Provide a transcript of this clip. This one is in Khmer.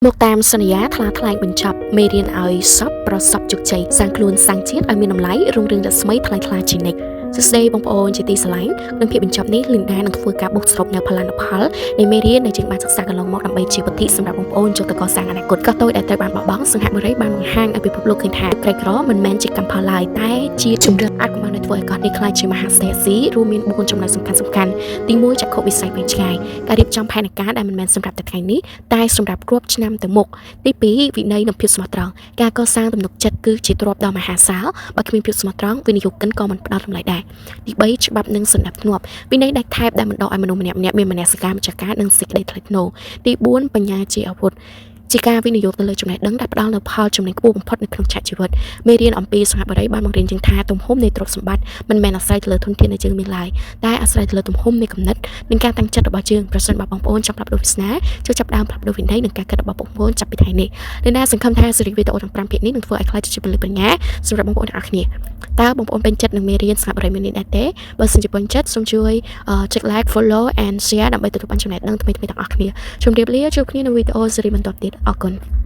មកតាមសន្យាថ្លាថ្លែងបញ្ចប់មេរៀនឲ្យសពប្រសពជោគជ័យសាងខ្លួនសាងជាតិឲ្យមានតម្លៃរុងរឿងរស្មីថ្លៃថ្លាជានិច្ចសួស្តីបងប្អូនជាទីស្រឡាញ់ក្នុងភាពបញ្ចប់នេះលីនដានឹងធ្វើការបូកសរុបនៅផលនុផលនៃមេរៀនដែលយើងបានសិក្សាកន្លងមកដើម្បីជាវត្ថុសម្រាប់បងប្អូនយកទៅកសាងអនាគតកោះតូចដែលត្រូវបានបោះបង់សង្ហបុរីបានបង្ហាញឲ្យពិភពលោកឃើញថាក្រីក្រមិនមែនជាកម្មផលឡើយតែជាជំរឿនអាចកំបាំងដែលធ្វើឲ្យកោះនេះក្លាយជាមហាសេដ្ឋីអាស៊ីរួមមាន4ចំណុចសំខាន់ៗទី1ចក្ខុវិស័យវែងឆ្ងាយការរៀបចំផែនការដែលមិនមែនសម្រាប់តែថ្ងៃនេះតែសម្រាប់គ្រប់ឆ្នាំទៅមុខទី2វិន័យនិងភាពស្មោះត្រង់ការកសាងទំនុកចិត្តគឺជាទ្រព្យដ៏មហាសាលបើគ្មានភាពស្មោះត្រង់វិនិយោគិនក៏មិនផ្ដល់តម្លៃដែរទី3ច្បាប់និងសណ្ដាប់ធ្នាប់វិន័យដាច់ថែបដែលបណ្ដុះឲ្យមនុស្សម្នាក់ៗមានមនសិការម្ចាស់ការនិងសេចក្តីថ្លៃថ្នូរទី4បញ្ញាជាអាវុធជាការវិនិយោគទៅលើចំណេះដឹងដែលផ្ដល់នូវផលចំណេញខ្ពស់បំផុតនៅក្នុងឆាកជីវិតមេរៀនអំពីសហបុរីបានបង្រៀនយើងថាទំហំនៃទ្រព្យសម្បត្តិមិនមែនអាស្រ័យទៅលើធនធានដែលយើងមានឡើយតែអាស្រ័យទៅលើទំហំនៃគំនិតនិងការតាំងចិត្តរបស់យើងប្រសិនបើបងប្អូនចង់ផ្លាស់ប្ដូរវាសនាចូលចាប់ផ្ដើមផ្លាស់ប្ដូរវិន័យនិងការគិតរបស់បងប្អូនចាប់ពីថ្ងៃនេះលីណាសង្ឃឹមថាស៊េរីវីដេអូទាំង5ភាគនេះនឹងធ្វើឲ្យក្លាយជាពលិបញ្ញាសម្រាប់បងប្អូនទាំងអស់គ្នាតើបងប្អូនពេញចិត្តនឹងមេរៀនសហបុរីមួយនេះដែរទេបើសិនជាពេញចិត្តសូមជួយចុច like, follow and share ដើម្បីទទួលបានចំណេះដឹងថ្មីៗទាំងអស់គ្នាជម្រាបលាជួបគ្នានៅវីដេអូស៊េរីបន្តទៀតអរគុណ។